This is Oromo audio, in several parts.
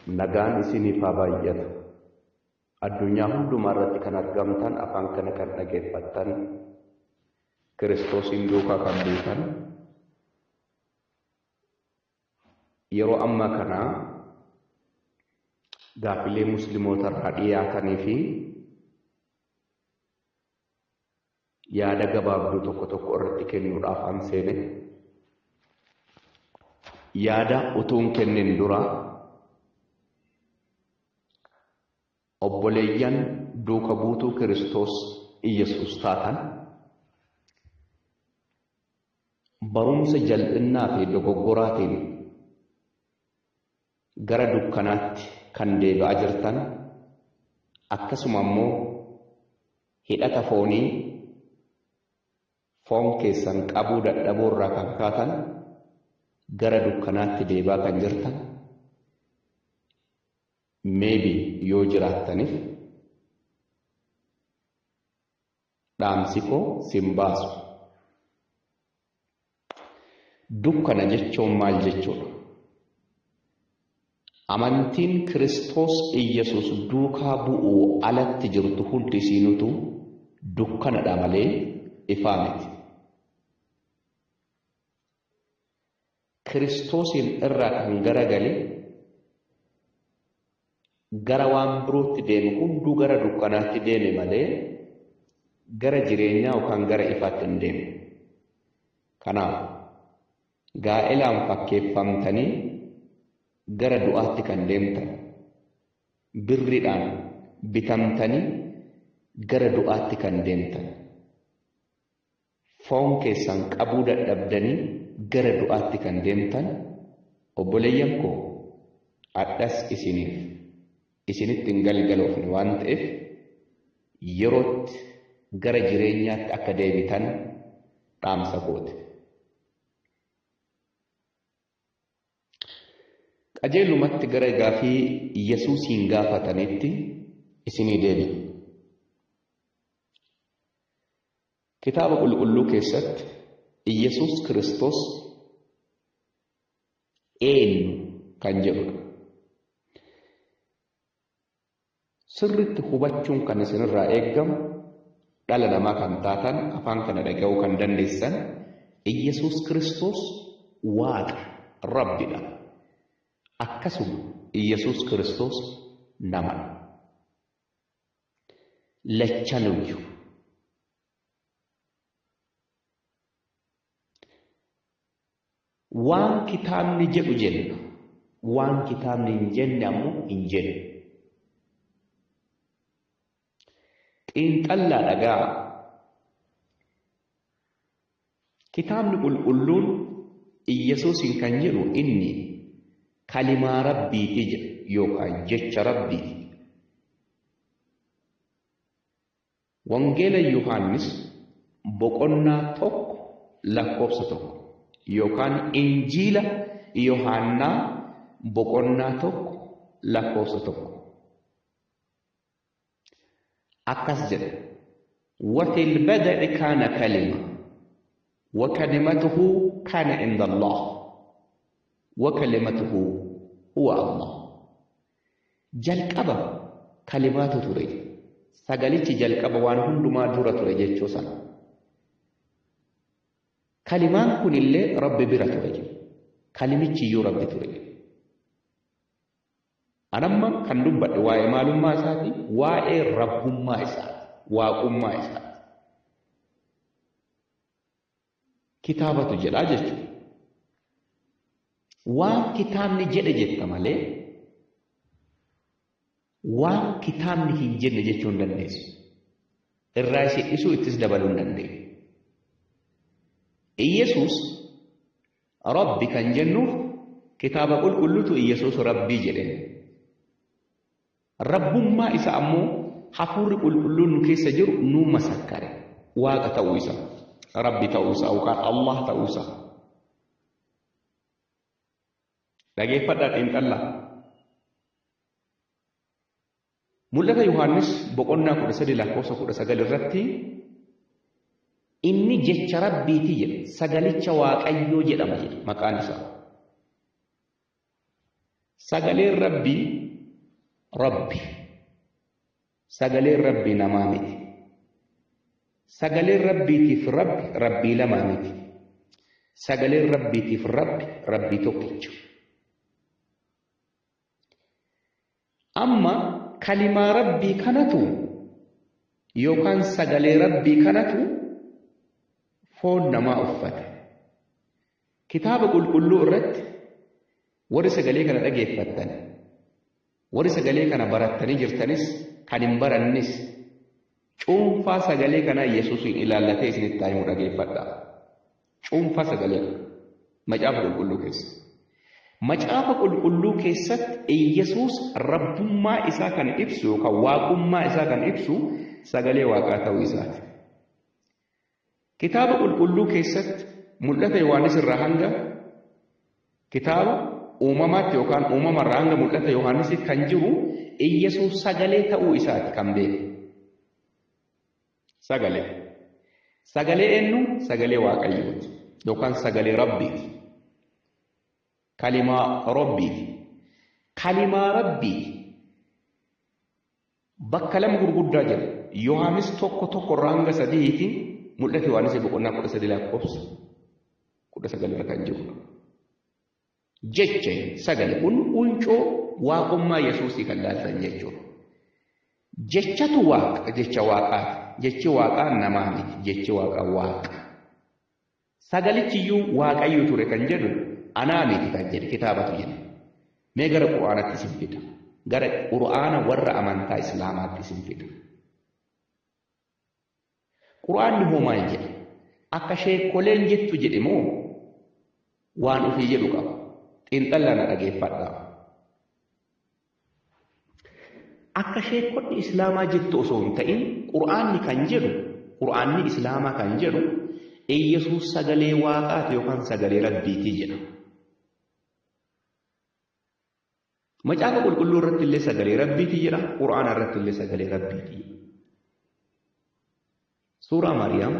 Nagaan isiniif haa baay'atu. Addunyaa hundumaa irratti kan argamtan, afaan kana kan dhageeffattan, Kiristoosiin duukaa kan buutan, yeroo ammaa kana gaaffilee musliimoota irraa dhiyaatanii fi yaada gabaabduu tokko tokko irratti kennuudhaaf an seene. Yaada utuu hin kennin dura, obboleeyyan duuka buutuu Kiristoos Iyyasuus taatan, barumsa jal'innaa fi dogoggoraatiin gara dukkanaatti kan deebi'aa jirtan, akkasuma immoo hidhata foonii foon keessan qabuu dadhabuu irraa kan kaatan gara dukkanaatti deebi'aa kan jirtan maybe yoo jiraattaniif, dhaamsi koo sin baasu. Dukkana jechuun maal jechuudha? Amantiin Kiristoos Iyyasuus duukaa bu'uu alatti jirtu hundi isiinutu dukkanadha malee ifaa miti. Kiristoosiin irraa kan garagale gara waan birootti deeme hunduu gara dukkanaatti deeme malee gara jireenyaa yookaan gara ifaatti hin deemne. Kanaaf gaa'elaan fakkeeffamtanii gara du'aatti kan deemtan, birriidhaan bitamtanii gara du'aatti kan deemtan, foon keessan qabuu dadhabdanii gara du'aatti kan deemtan, obboleeyyan koo, adhas isiniif isinitti hin galgaloofne waan ta'eef, yerootti gara jireenyaatti akka deebitan dhaamsa kooti. Qajeelumatti gara gaafii Yesuusiin gaafatanitti isinii deebi'a. Kitaaba qulqulluu keessatti Iyyasuus Kiristoos eenyu kan jedhudha. Sirriitti hubachuun kan isinirraa eeggamu, dhala namaa kan taatan, afaan kana dhaga'uu kan dandeessan, Iyyasuus Kiristoos Waaqa, Rabbidha. Akkasuma Iyyasuus Kiristoos namadha. Lachanuyyuu. Waan kitaabni jedhu jenna. Waan kitaabni hin jenne ammoo hin jennu. Xiinxallaa dhagaa. Kitaabni qulqulluun Iyyasuusiin kan jedhu inni kalimaa Rabbiiti jedha yookaan jecha Rabbiiti. Wangeela Yohaannis boqonnaa 1 lakkoofsa 1 yookaan Injiila Yohaannaa boqonnaa 1 lakkoofsa 1. Akkas jedha: وفي البدء كان كلمة وكلمته كان عند الله وكلمته هو الله. Jalqaba kalimaatu ture. Sagalichi jalqaba waan hundumaa dura ture jechuu sana. Kalimaan kunillee Rabbi bira ture. Kalimichi iyyuu Rabbi ture. Anamma kan dubbadhe waa'ee maalummaa isaati, waa'ee rabbummaa isaati, waaqummaa isaati. Kitaabatu jedhaa jechuudha. Waan kitaabni jedhe jetta malee waan kitaabni hin jenne jechuu hin dandeessu. Irraa isii dhisuu ittis dabaluu hin dandeenyu. Iyyasuus Rabbi kan jennuuf kitaaba qulqulluutu Iyyasuus Rabbii jedheen. Rabbummaa isa ammoo hafuurri qulqulluun nu keessa jiru nu masakkare. Waaqa ta'uu isa, Rabbi ta'uu isaa yookaan Allah ta'uu isaa. Dhageeffadhaa, xiinxallaa. Mul'ata Yohaannis boqonnaa 13 lakkoofsa 19 irratti inni jecha Rabbiiti jedhe, sagalicha Waaqayyoo jedhama jedhe maqaan isaa. Sagaleen Rabbii Rabbi. Sagaleen Rabbii namaa miti. Sagaleen Rabbiitiif Rabbi Rabbii lamaa miti. Sagaleen Rabbiitiif Rabbi Rabbii tokkicha. Amma kalimaa Rabbii kanatu yookaan sagalee Rabbii kanatu foon namaa uffate. Kitaaba qulqulluu irratti warri sagalee kana dhageeffattan, warri sagalee kana barattanii jirtanis kan hin barannis cuunfaa sagalee kanaa Yesuusiin ilaallatee isinitti himu dhageeffadhaa. Cuunfaa sagalee kana macaafa qulqulluu keessa. Macaafa qulqulluu keessatti Yesuus rabbummaa isaa kan ibsu yookaan waaqummaa isaa kan ibsu sagalee waaqaa ta'uu isaati. Kitaaba qulqulluu keessatti mul'ata Yohaannis irraa hanga kitaaba uumamaatti yookaan uumama irraa hanga mul'ata Yohaannisitti kan jiru Yesuus sagalee ta'uu isaati kan beeku. Sagalee. Sagalee eenyu? Sagalee Waaqayyooti yookaan sagalee Rabbiiti. Kalimaa Rabbiiti. Kalimaa Rabbiiti. Bakka lama gurguddaa jira. Yohaannis 1:1 irraa hanga 3tti mul'ata Yohaannis boqonnaa 13 lakkoofsa 19 irra kan jirudha. Jecha sagalee kun quncoo waaqummaa Yesuusii kan laaltan jechuudha. Jechatu waaqa, jecha waaqaati. Jechi waaqaa namaa miti. Jechi waaqaa waaqa. Sagalichiyyuu Waaqayyo ture kan jedhu anaa miti kan jedhe kitaabatu jedhe. Mee gara Qur'aanatti isin fida. Gara Qur'aana warra amantaa Islaamaatti isin fida. Qur'aanni hoo maal jedha? Akka sheekkoleen jettu jedhe moo waan ofii jedhu qaba? Xiinxallaa na dhageeffadhaa. Akka sheekkonni Islaamaa jettu osoo hin ta'in Qur'aanni kan jedhu, Qur'aanni Islaamaa kan jedhu Iyyasuus sagalee waaqaati yookaan sagalee Rabbiiti jedha. Macaafa qulqulluu irratti illee sagalee Rabbiiti jedha, Qur'aana irratti illee sagalee Rabbiiti jedha. Suuraa Maariyaam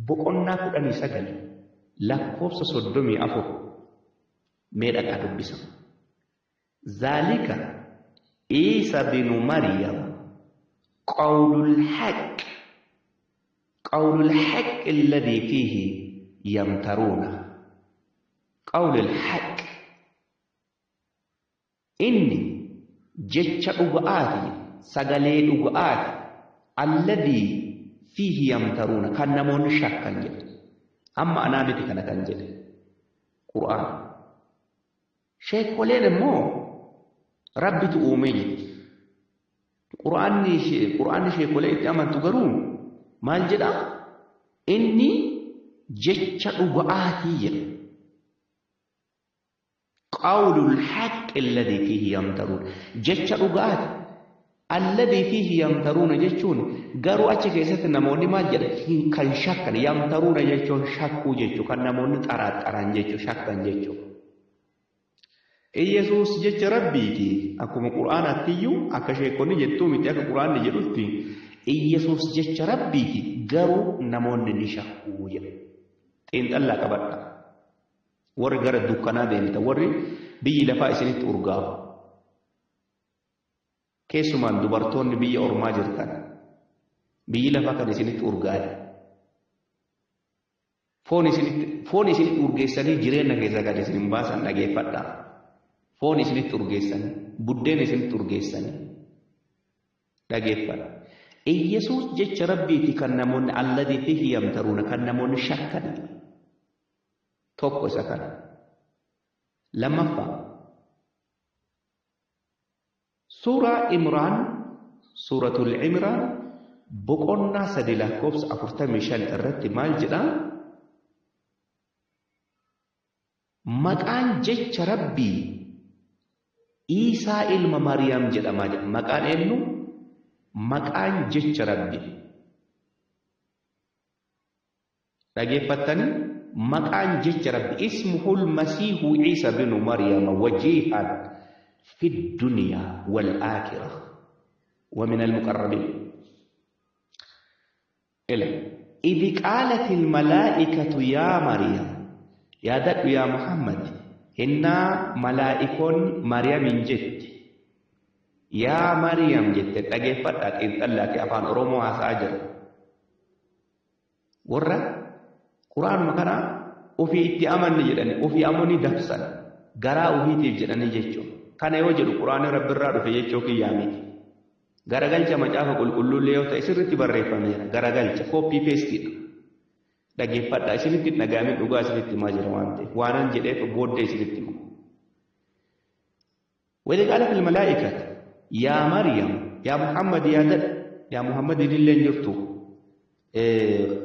boqonnaa 19 lakkoofsa 34 mee dhaqaa dubbisa. Zaalika Iisa binu Maryam qawlul haqq qawlul haqq alladhii fiihi yamtaruuna. Qawlul haqq inni jecha dhuga'aati, sagalee dhuga'aati, alladhii fiihi yamtaruuna kan namoonni shakkan jedhe. Amma anaa miti kana kan jedhe Qur'aana. Sheekkoleen immoo Rabbitu uumee jetti. Qur'aanni sheekkolee itti amantu garuu maal jedha? Inni jecha dhuga'aatii jedha. Qawlul haqqi alladhii fiihi yamtaruun. Jecha dhuga'aati. Alladhii fiihi yamtaruuna jechuun garuu achi keessatti namoonni maal jedha? Kan shakkan. Yamtaruuna jechuun shakkuu jechuu, kan namoonni xaraaxaran jechuu, shakkan jechuu. Iyyasuus jecha Rabbiiti. Akkuma Qur'aanaatti iyyuu akka sheekonni jettuu miti, akka Qur'aanni jedhutti Iyyasuus jecha Rabbiiti, garuu namoonni ni shakkuu jedha. Xiinxallaa qabadha. Warri gara dukkanaa deemtan, warri biyyi lafaa isinitti urgaa'u. Keessumaan dubartoonni biyya ormaa jirtan, biyyi lafaa kan isinitti urgaa'e. Foon isinitti urgeessanii jireenya keessaa kan isin baasan dhageeffadhaa. Foon isinitti urgeessanii, buddeena isinitti urgeessanii dhageeffadha. Iyyasuus jecha Rabbiiti kan namoonni alladii fiihi yamtaruuna kan namoonni shakkan. Tokko isa kana. Lammaffaa Suuraa Imraan, Suuratul Imraan boqonnaa 3 lakkoofsa 45 irratti maal jedhaa? Maqaan jecha Rabbii Iisaa ilma Mariyaam jedhamaa jedha. Maqaan eenyu? Maqaan jecha Rabbii. Dhageeffattanii? Maqaan jecha Rabbi ismuhul Masiihu Iisa binu Maryama wajiihan fi duniyaa wal aakhira wa min al-muqarrabiin. Ila idh qaalatil malaa'ikatu yaa Maryam, yaadadhu yaa Muhammad, Hinnaa malaa'ikoonni Mariyamin jetti. Yaa Mariyam jette, dhageeffadhaa, xiinxallaati, afaan Oromoo haasa'aa jira. Warra quraanuma kana ofii itti amanni jedhanii ofii ammoo ni dabsan garaa ofiitiif jedhanii jechuudha. Kana yoo jedhu quraanni rabbirraa dhufe jechuu kiyyaa miti. Garagalcha macaafa qulqulluullee yoo ta'e sirriitti barreeffameera. Garagalcha copy pasteiidha. Dhageeffadhaa, isinitti hin dhaga'amin, dhugaa isinitti himaa jira waan ta'eef waanan jedheef booddee isinitti hima. وإذ قالت الملائكة يا مريم يا محمد يا دد يا محمد illee jirtu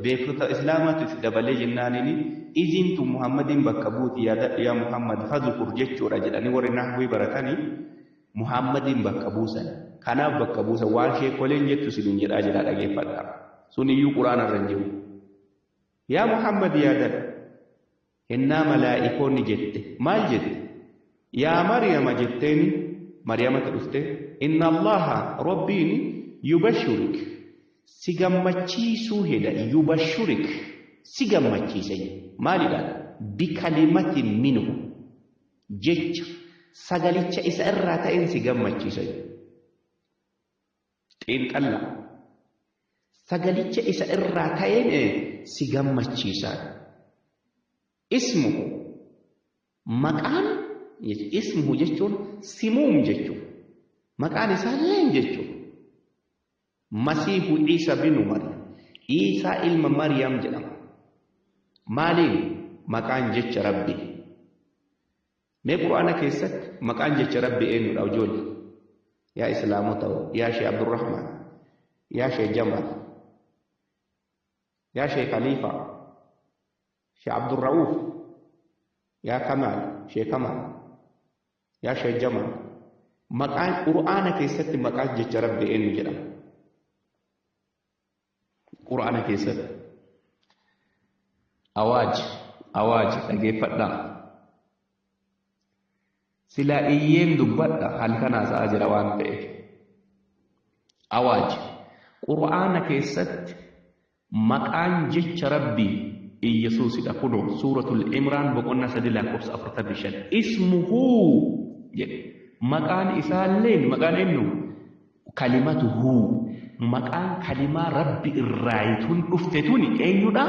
beektota islaamaatu itti dabalee jennaanini izintu Muhammadin bakka buuti, yaadadhu yaa Muhammad فاذكر jechuudha jedhanii warri nahwii baratanii Muhammadin bakka buusan. Kanaaf bakka buusan waan sheekoleen jettu isiniin jedhaa jira, dhageeffadha. Sun iyyuu quraana irra hin jiru. Yaa Muhammad, yaadadhu hennaa malaa'ikoonni jette. Maal jette? Yaa Maryama jetteeni Maryamatti dhufte. إن الله rabbiin يبشرك si gammachiisuu heda. يبشرك si gammachiisa. Maalidha? بكلمة منه jecha sagalicha isa irraa ta'een si gammachiisa. Xiinxalla, sagalicha isa irraa ta'een si gammachiisa. اسمه maqaan, اسمه jechuun simuum jechuun maqaan isaalleen jechuun المسيح عيسى بن مريم, Iisaa ilma Maryam jedhama. Maaliin maqaan jecha rabbi? Mee quraana keessatti maqaan jecha rabbi eenyudha, ijoollee? Yaa islaamota, yaa Shee Abdurrahman, yaa Shee Jamal, yaa Shee Khalifa, Shee Abdurra'uuf, yaa Kamaal, Shee Kamaal, yaa Shee Jamal, maqaan qur'aana keessatti maqaan jecha rabbi eenyu jedhama qur'aana keessatti? Awaaj, awaaj, dhageeffadhaa. Silaa iyyeen dubbadha, halkan haasa'aa jira waan ta'eef. Awaaj, qur'aana keessatti maqaan jecha rabbii Iyyasuusidha. Kunoo suuratul Imraan boqonnaa 3 lakkoofsa 45, اسمه jedhe. Maqaan isaalleen, maqaan eenyu? كلمته, maqaan kalimaa rabbi irraayituun dhufte tuni eenyudha?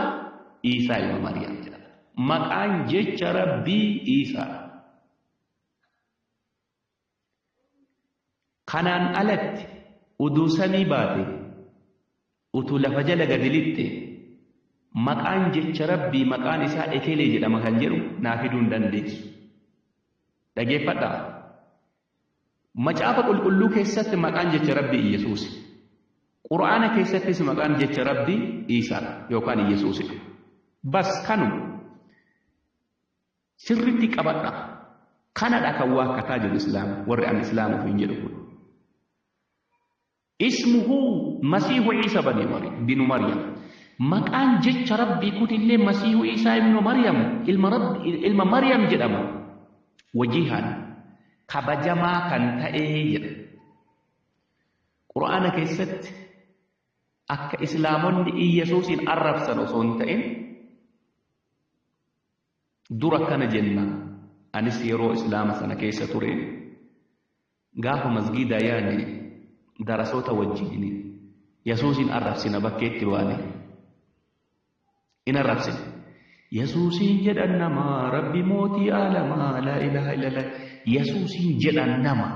Iisaa ilma Maryam jedhama. Maqaan jecha rabbii Iisaa. Kanaan alatti uduu samii baate, utuu lafa jala gadi lixxe, maqaan jecha rabbii maqaan isaa ekelee jedhama kan jedhu naa fiduu hin dandeessu. Dhageeffadhaa. Macaafa qulqulluu keessatti maqaan jecha rabbii Iyyasuusi. Qur'aana keessattis maqaan jecha rabbii Iisaadha yookaan Iyyasuusidha. Bas, kanuma. Sirritti qabadha. Kanadha kan waakkataa jiru islaama, warri an islaama ofiin jedhu kun. اسمه المسيح عيسى بني مريم بن مريم. Maqaan jecha rabbii kunillee Masiihu Iisaa ibnu Maryam, ilma rabbi, ilma Maryam jedhama. وجيها kabajamaa kan ta'ee jedha. Qur'aana keessatti akka islaamonni Iyyasuusin arrabsan osoo hin ta'in dura kana jenna. Anis yeroo islaama sana keessa ture, gaafa masgiida yaane darasoota wajjin Yesuusin arrabsina, bakkeetti baane in arrabsina. Yesuusin jedhan nama rabbi mootii aalamaa, لا إله إلا الله. Yesuusin jedhan nama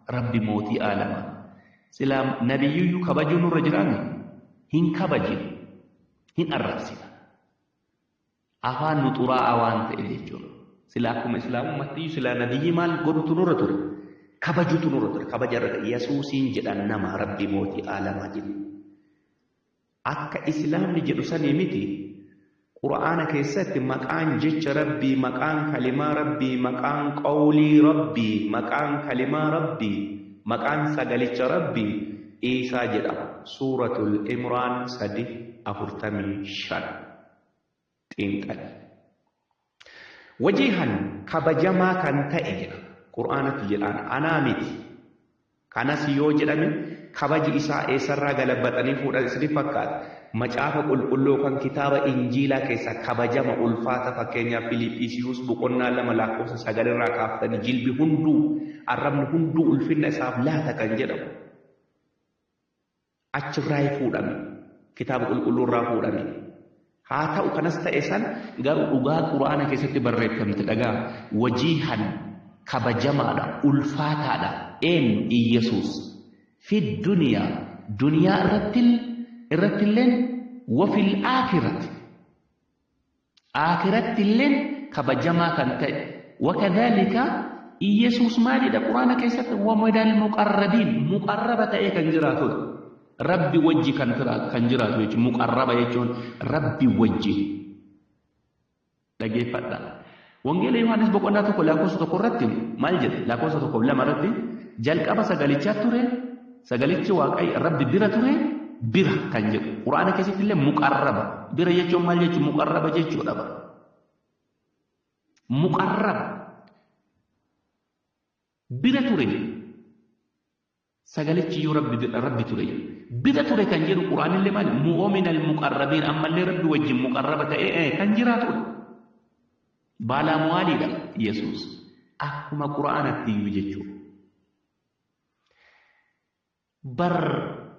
rabbi mootii aalamaa. Silaa nabiyyuyyuu kabajuu nurra jiraame, hin kabajin, hin arrabsina. Afaan nu xuraa'aa waan ta'e jechuudha. Silaa akkuma islaamummaatti silaa nabiyyi maal godhutu nurra ture? Kabajuutu nurra ture. Kabaja irra Yesuusin jedhan nama rabbi mootii aalamaa jedhu. Akka islaamni jedhu sanii miti. Qur'aana keessatti maqaan jecha rabbii, maqaan kalimaa rabbii, maqaan qawlii rabbii, maqaan kalimaa rabbii, maqaan sagalicha rabbii Iisaa jedhama. Suuratul Imraan 3:45. Xiinxali. وجيها kabajamaa kan ta'e jedha. Qur'aanatti jedhaan, anaa miti. Kanas yoo jedhame kabaji isaa eessarraa galabbatanii fuudhan isiniif fakkaata? Macaafa qulqulluu kan kitaaba Injiilaa keessa kabajama ulfaata, fakkeenyaaf Filiphisiiyuus boqonnaa 2 lakkoofsa 9 irraa kaaftanii jilbi hunduu arrabni hunduu ulfinna isaaf laata kan jedhamu achirraa fuudhame, kitaaba qulqulluu irraa fuudhame. Haa ta'u, kanas ta'e san garuu dhugaa Quraana keessatti barreeffamte dhagaa wajiihan kabajamaadha, ulfaataadha. Eenyu? Iyyasuus. Fi duniyaa, duniyaa irrattilleen, wafil aakhirati, aakirattilleen kabajamaa kan ta'e. Wakadhalika Iyyasuus maalidha Quraana keessatti? Waminal muqarrabiin, muqarraba ta'ee kan jiraatudha. Rabbi wajji kan jiraatu jechuun, muqarraba jechuun Rabbi wajji. Dhageeffadha. Wangeela Yohaannis boqonnaa 1 lakkoofsa 1 irratti maal jedha? Lakkoofsa 1 2 irratti jalqaba sagalichaa ture, sagalichi Waaqayyo Rabbi bira ture, bira kan jedhu. Quraana keessatti illee muqarraba. Bira jechuun maal jechuun? Muqarraba jechuudha bara. Muqarraba. Bira ture. Sagalichi iyyuu Rabbi ture. Bira ture kan jedhu Quraanillee maali? Mu'minal muqarrabiin, ammallee Rabbi wajjin muqarraba ta'ee kan jiraatudha. Baalaamuwaaliidha Yesuus. Akkuma Quraanatti iyyuu jechuudha. Bar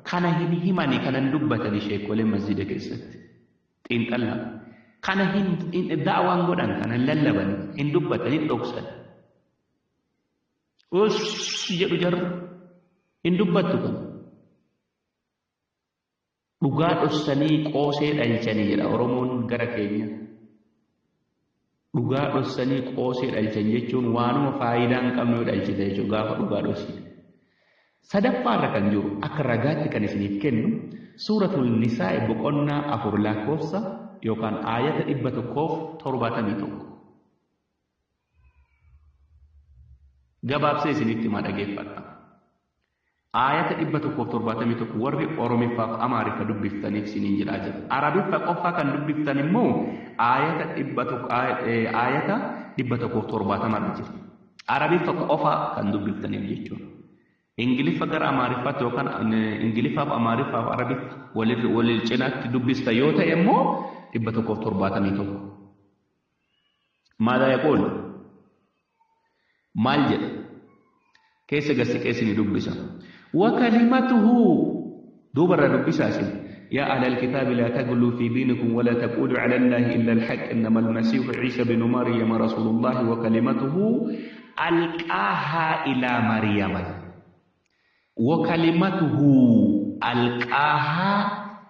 kana hin himani, kanan dubbatani sheekoleen masjida keessatti. Xiinxallaa. Kana hin da'waan godhan, kana hin lallabani, hin dubbatan, hin dhoksan. Us jedhu jarri hin dubbattu kana. Dhugaa dhossanii qoosee dhalchanii jedha Oromoon gara keenya. Dhugaa dhossanii qoosee dhalchan jechuun waanuma faayidaa hin qabne yoo dhalchite jechuudha gaafa dhugaa dhossite. Sadaffaarra kan jiru akka ragaatti kan isiniif kennu suuratul Nisaa'i boqonnaa 4 lakkoofsa yookaan aayata 171. Gabaabsee isinitti himaa, dhageeffadha. Aayata 171 warri Oromiffaaf Amaariffa dubbiftaniif isiniin jedhaa jira. Arabiffa qofaa kan dubbiftan immoo aayata 100, aayata 170 irra jira. Arabiffa qofaa kan dubbiftanif jechuudha. Ingiliffa gara Amaariffaatti yookaan Ingiliffaaf Amaariffaaf Arabiffa walil cinaatti dubbista yoo ta'e immoo 171. Maadaa yaquul? Maal jedha? Keessa gad siqee isinii dubbisa. Wakalimatuhu duubarra dubbisaa isin. يا أهل الكتاب لا تغلوا في دينكم ولا تقولوا على الله إلا الحق إنما المسيح عيسى بن مريم رسول الله وكلمته ألقاها إلى مريم. وكلمته ألقاها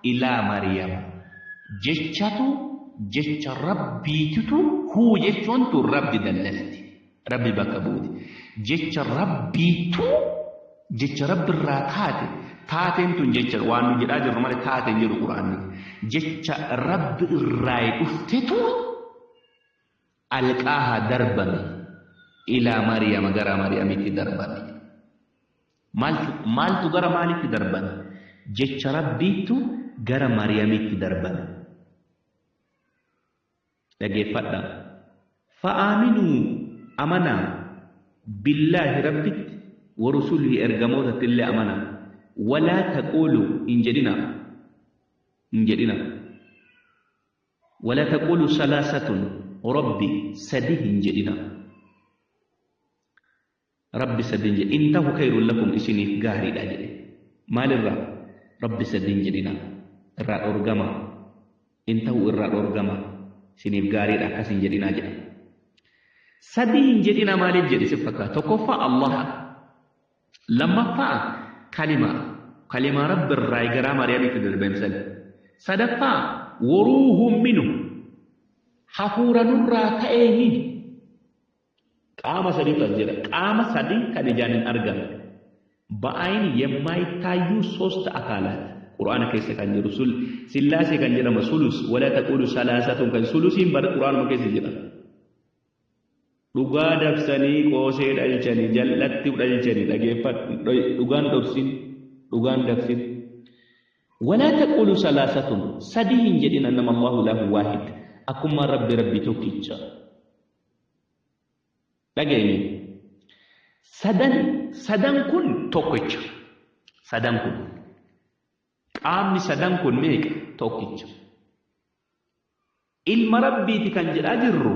إلى مريم، جتشتو جتش ربي تتو هو جتشون ربي دللتي ربي بكبودي جتش ربي تو جتش رب الراتاتي taateen tun jecha waan nu jedhaa jirru malee taateen jedhu Quraanni. Jecha Rabbi irraa dhuftetu alqaaha darbame, ilaa Mariyama, gara Mariyamitti darbame. Maaltu gara maalitti darbame? Jecha Rabbiitu gara Mariyamitti darbame. Dhageeffadha. Fa'aaminuu, amanaa, billaahi, Rabbitti, warusulihi, ergamootatti illee amanaa. Walaa taquulu, hin jedhina, hin jedhina, walaa taquulu salaasatun, Rabbi sadi hin jedhina, Rabbi sadi hin jedhina. Intahu khayrun lakum, isiniif gaariidha jedhe. Maalirraa? Rabbi sadi hin jedhina irraa dhorgama. Intahu irraa dhorgama, isiniif gaariidha, akkas hin jedhinaa jedha. Sadi hin jedhina maaliif jedhe si fakkaata? Tokkoffaa Allaha, lammaffaa kalima, kalimaa Rabbi irraa garaa Maariyaamitti darbeemsan, sadaffaa waruuhun minhu, hafuura nurraa ta'eeni. Qaama sadiitu as jira, qaama sadi kan ijaan hin argamne, በአይን የማይታዩ ሶስት አካላት ቁርአን keessa kan jiru sillaasee kan jedhama sulus wala taqulu salaasatun kan sulusiin bar Qur'aanuma keessa jira. Dhugaa dabsanii qoosee dhalchanii, jal'atti dhalchanii. Dhageeffadhu, dhugaan dhoksin, dhugaan dabsin. Walaa taqulu salaasatun, sadii hin jedhin. Annama Allahu lahu waahid, akkuma Rabbi Rabbi tokkicha. Dhageenye, sadan kun tokkicha, sadan kun Qaamni sadan kun meeqa? Tokkicha. Ilma Rabbiiti kan jedhaa jirru,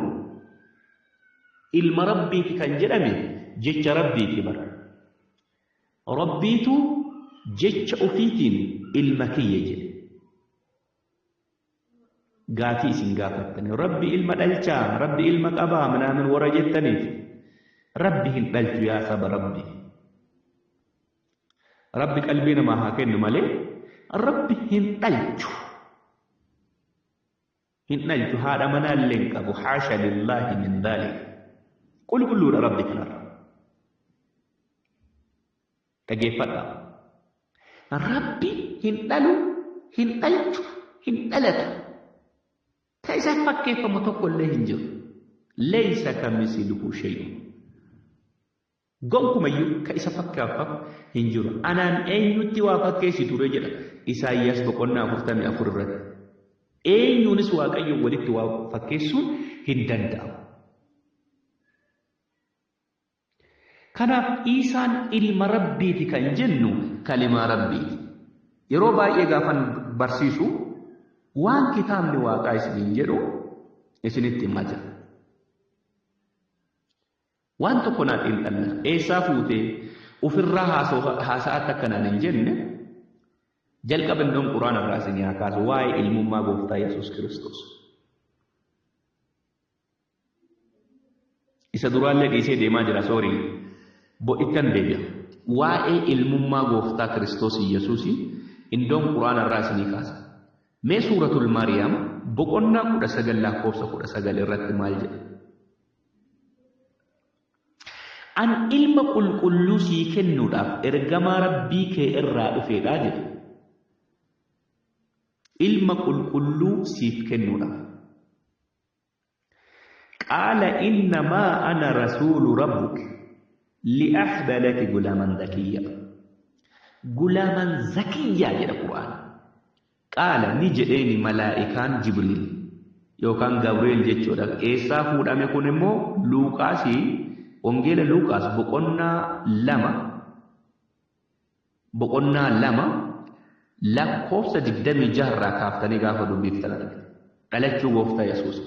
ilma Rabbiiti kan jedhame jecha Rabbiiti bara. Rabbiitu jecha ofiitiin ilma kiyya jedhe. Gaafii isin gaafattani. Rabbi ilma dhalchaa, Rabbi ilma qabaa, minaamin warra jettaniif. Rabbi hin dhalchu yaa saba Rabbi. Rabbi qalbii namaa haa kennu malee Rabbi hin dhalchu. Hin dhalchu, haadha manaa illee hin qabu. Haasha lillaahi min dhaalik. Qulqulluudha Rabbi kanarra. Dhageeffadhaa. Rabbi hin dhalu, hin dhalchu, hin dhalatu. Ka isaaf fakkeeffamu tokko illee hin jiru. Laysa kamithlihi shay'un. Gonkumayyuu ka isa fakkeeffamu hin jiru. Anaan eenyutti waa fakkeessi ture jedha Isaayyaas boqonnaa 44 irratti. Eenyuunis Waaqayyo walitti waa fakkeessuun hin danda'amu. Kanaaf Iisaan ilma Rabbiiti kan jennu kalimaa Rabbiiti. Yeroo baay'ee gaafan barsiisu waan kitaabni Waaqaa isiniin jedhu isinitti himaa jira. Waan tokko naa xiinxalla. Eessaa fuutee ofirraa haasa'aatti akka naan hin jenne jalqaba indoon Quraana irraa isinii haa kaasu waa'ee ilmummaa Gooftaa Yesuus Kiristoos. Isa duraallee dhiisee deemaa jira, soorii. Ittan deebi'a. Waa'ee ilmummaa Gooftaa Kiristoos Yesuus indoon Quraana irraa isinii kaasa. Mee suuratul Maariyaam boqonnaa 19 lakkoofsa 19 irratti maal jedha? An ilma qulqulluu sii kennuudhaaf ergamaa Rabbii kee irraa dhufeedha jedhe. Ilma qulqulluu siif kennuudhaaf. Qaala innamaa ana rasuulu rabbuk li'ahba laki gulaaman zakiyya. Gulaaman zakiyyaa jedha Qur'aan. Qaala ni jedheeni malaa'ikaan Jibriil yookaan Gabriel jechuudha. Eessaa fuudhame kun immoo Luuqaasii, Wangeela Luuqaas boqonnaa 2 lakkoofsa 26 irraa kaaftanii gaafa dubbiftan argina. Dhalachuu Gooftaa Yesuus.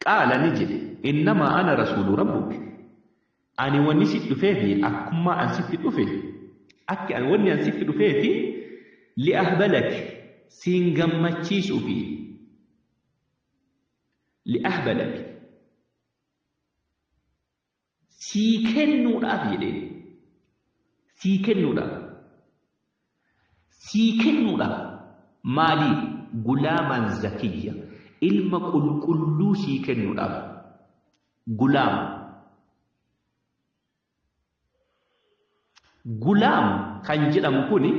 Qaala ni jedhe, innamaa ana rasuulu rabbuk. Ani wanni sitti dhufeefi akkummaa an sitti dhufe, akki an wanni an sitti dhufeefi li'ahbalak siin gammachiisuufi, li'ahbalak sii kennuudhaaf jedheen, sii kennuudhaaf, sii kennuudhaaf maalii? Gulaaman zakiyya, ilma qulqulluu sii kennuudhaaf. Gulaam, gulaam kan jedhamu kuni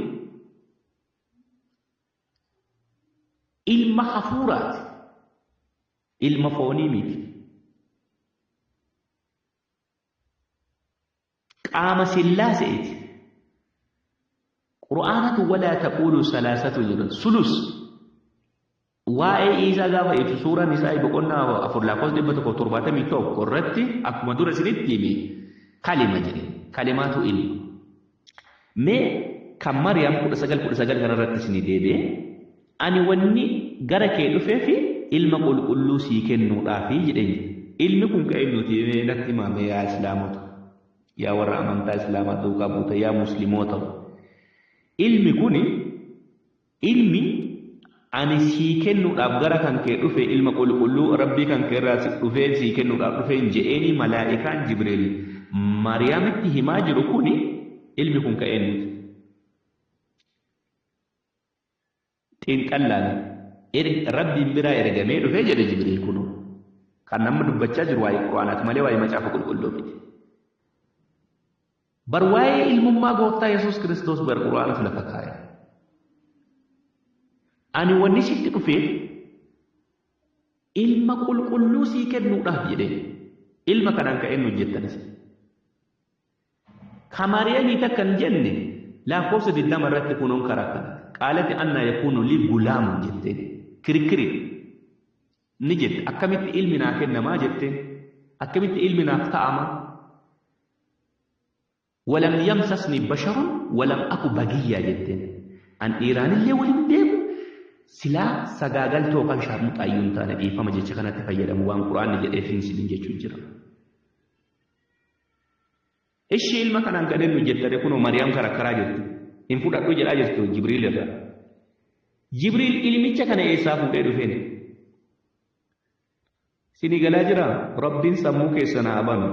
ilma hafuuraati, ilma foonii miti. Qaama sillaaseeti. Qur'aanatu walaa taquulu salaasatu jedhan sulus. Waa'ee Iisaa gaafa ibsu suuraan isaa boqonnaa 4 lakkoofsa 171 irratti akkuma dura isinitti hime kalima jedhe, kalimaatu ilma. Mee kan Mariyaam 19 19 kanarratti isinii deebi'e, ani wanni gara kee dhufeefi ilma qulqulluu sii kennuudhaafi jedheen. Ilmi kun ka'ee nuti natti himame, yaa Islaamota, yaa warra amantaa Islaamaa duukaa buuta, yaa Musliimoota, ilmi kuni, ilmi ani sii kennuudhaaf gara kan kee dhufe, ilma qulqulluu Rabbii kan kee irraa dhufee sii kennuudhaaf dhufeen je'eeni malaa'ikaan Jibriil Maariyaamitti himaa jiru kuni, ilmi kun ka'ee nuti. Xiinxallaan Rabbiin biraa ergamee dhufee jedhe Jibriil kunu. Kan nama dubbachaa jiru waa'ee Quraanaati malee waa'ee Macaafa Qulqulluu miti. Bar waa'ee ilmummaa Gooftaa Yesuus Kiristoos bar Quraanatu lafa kaa'e. Ani wanni sitti dhufeef ilma qulqulluu sii kennuudhaaf jedhee, ilma kanaan ka'een hojjettanis. Ka Maariyaamii takka hin jenne lakkoofsa 20 irratti kunuun karaa kana. Qaalati annaa yakuunu lii gulaamun jetteen. Kirikiri ni jette, akkamitti ilmi naa kennamaa jetteen, akkamitti ilmi naaf ta'ama? Walam yamsasni basharun walam aku bagiyyaa jetteen. An dhiiraanillee waliin deemu silaa sagaagaltoo kan shaarmuxaayyuu hin taane dhiifama jecha kanatti fayyadamu waan quraanni jedhee fiinsiliin jechuun jira. Ishii ilma kanaan kan eenyu jettare kunoo Mariyaam karakkaraa jirti. Hin fudhadhu jedhaa jirtu Jibriil irraa. Jibriil ilmicha kana eessaa fuudhee dhufeen? Isinii galaa jiraa? Rabbiin sammuu keessan haa banu.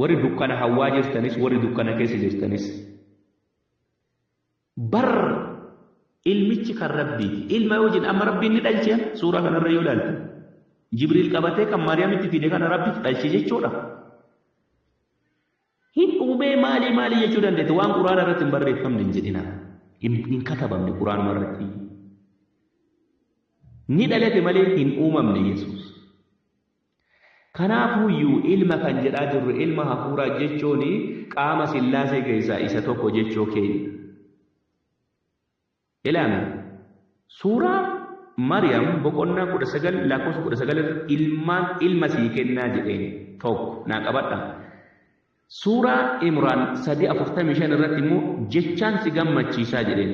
Warri dukkana hawwaa jirtanis, warri dukkana keessa jirtanis. Bar ilmichi kan Rabbiiti. Ilma yoo jedhan amma Rabbiin ni dhalche suuraa kanarra yoo ilaalte. Jibriil qabatee kan Maariyaamitti fide kana Rabbitu dhalche jechuudha. Hin uumee maalii maalii jechuu dandeette waan quraana irratti hin barreeffamne hin jedhina. Hin katabamne quraanuma irratti. Ni dhalate malee hin uumamne Yesuus. Kanaafuyyuu ilma kan jedhaa jirru ilma hafuuraa jechuun qaama sillaasee keessaa isa tokko jechuu keenya. Ilaami suuraa Maryam boqonnaa 19 lakkoofsa 19 irratti ilmaan ilma sii kennaa jedheen tokko naa qabadha. Suuraa Imraan 3:45 irratti immoo jechaan si gammachiisaa jedheen.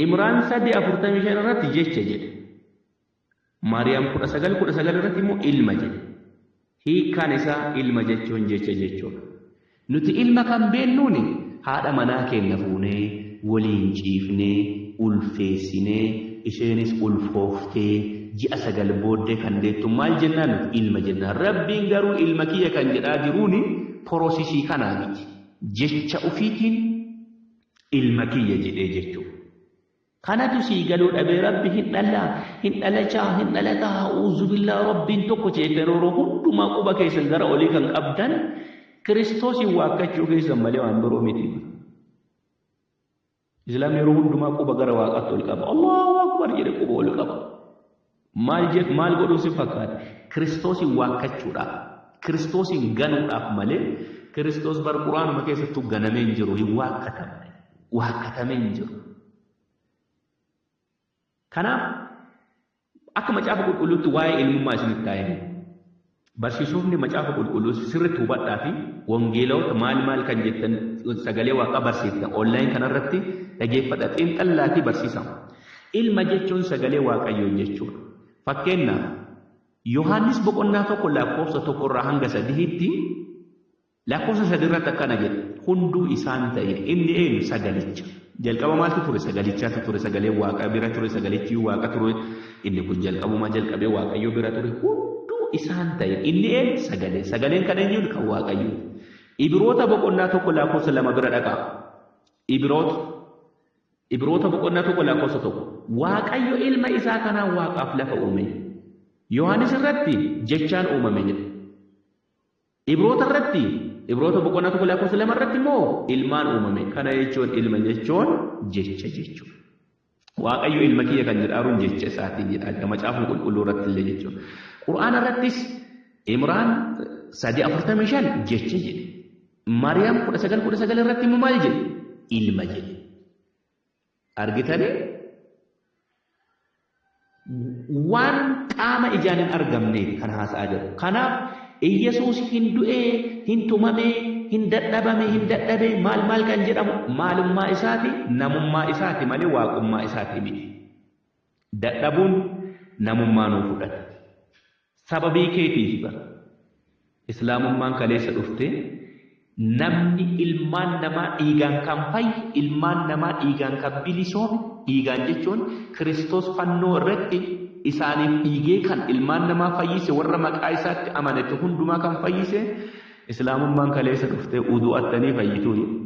Imraan 3:45 irratti jecha jedhe. Maariyaam 19:19 irratti immoo ilma jedhe. Hiikkaan isaa ilma jechuun jecha jechuudha. Nuti ilma kan beennuuni haadha manaa keenya fuunee waliin ciifnee ulfeessinee isheenis ulfooftee ji'a 9 booddee kan deettu maal jennaan nuti ilma jennaan. Rabbiin garuu ilma kiyya kan jedhaa jiruuni porosisii kanaa miti. Jecha ofiitiin ilma kiyya jedhee jechuudha. Kanatu sii galuu dhabee Rabbi hin dhalaa, hin dhalachaa, hin dhalataa, a'uuzubillaa Rabbiin tokko jeettan yeroo hundumaa quba keessan gara olii kan qabdan Kiristoosiin waakkachuu keessan malee waan biroo miti. Islaamni yeroo hundumaa quba gara waaqaatti ol qaba. Allahu Akbar jedhe quba ol qaba. Maal jedh maal godhuu si fakkaata? Kiristoosiin waakkachuudhaaf, Kiristoosiin ganuudhaaf malee Kiristoos bar quraanuma keessattuu ganamee hin jiru, hin waakkatamne. Waakkatamee hin jiru. Kanaaf akka macaafa qulqulluutti waa'ee ilmummaa isinitti haa himu. Barsiisofni macaafa qulqulluu sirriitti hubadhaa fi wangeelota maal maal kan jettan sagalee waaqaa barsiiftan onlaayin kanarratti dhageeffadha xiinxallaatii barsiisa. Ilma jechuun sagalee waaqayyoo jechuudha. Fakkeenyaaf Yohaannis boqonnaa 1 lakkoofsa 1 irraa hanga 3tti lakkoofsa 3 irratti akkana jedha. Hunduu isaan ta'e inni eenyu sagalicha. Jalqaba maaltu ture? Sagalichaatu ture. Sagaleen waaqa bira ture. Sagalichi waaqa ture. Inni kun jalqabumaa jalqabee waaqayyo bira ture. Hunduu isaan ta'e inni eenyu sagalee. Sagaleen kan eenyuun kan waaqayyo. Ibiroota boqonnaa 1 lakkoofsa 2 bira dhaqaa. Ibiroota boqonnaa 1 lakkoofsa 1. Waaqayyo ilma isaa kanaan waaqaaf lafa uume. Yohaannis irratti jechaan uumame jedha. Ibroota irratti Ibroota boqonnaa 1 lakkoofsa 2 irratti immoo ilmaan uumame. Kana jechuun ilma jechuun jecha jechuudha. Waaqayyo ilma kiyya kan jedhaaruun jecha isaatiin jedhaa jira. Macaafni qulqulluu irratti illee jechuudha. Qur'aana irrattis Imraan 3:45 jecha jedhe. Maariyaam 19:19 irratti immoo maal jedhe? Ilma jedhe. Argitanii? Waan qaama ijaan hin argamneef kan haasa'aa jiru. Kanaaf Iyyasuus hin du'ee, hin tumamee, hin dadhabame, hin dadhabee maal maal kan jedhamu maalummaa isaati, namummaa isaati malee waaqummaa isaati miti. Dadhabuun namummaa nuu fudhate. Sababii keetiif bara. Islaamummaan kaleessa dhuftee namni ilmaan namaa dhiigaan kan fayye, ilmaan namaa dhiigaan kan bilisoome, dhiigaan jechuun Kiristoos fannoo irratti isaaniif dhiigee kan ilmaan namaa fayyise warra maqaa isaatti amanate hundumaa kan fayyise Islaamummaan kaleessa dhuftee udu'attanii fayyituu jedhe.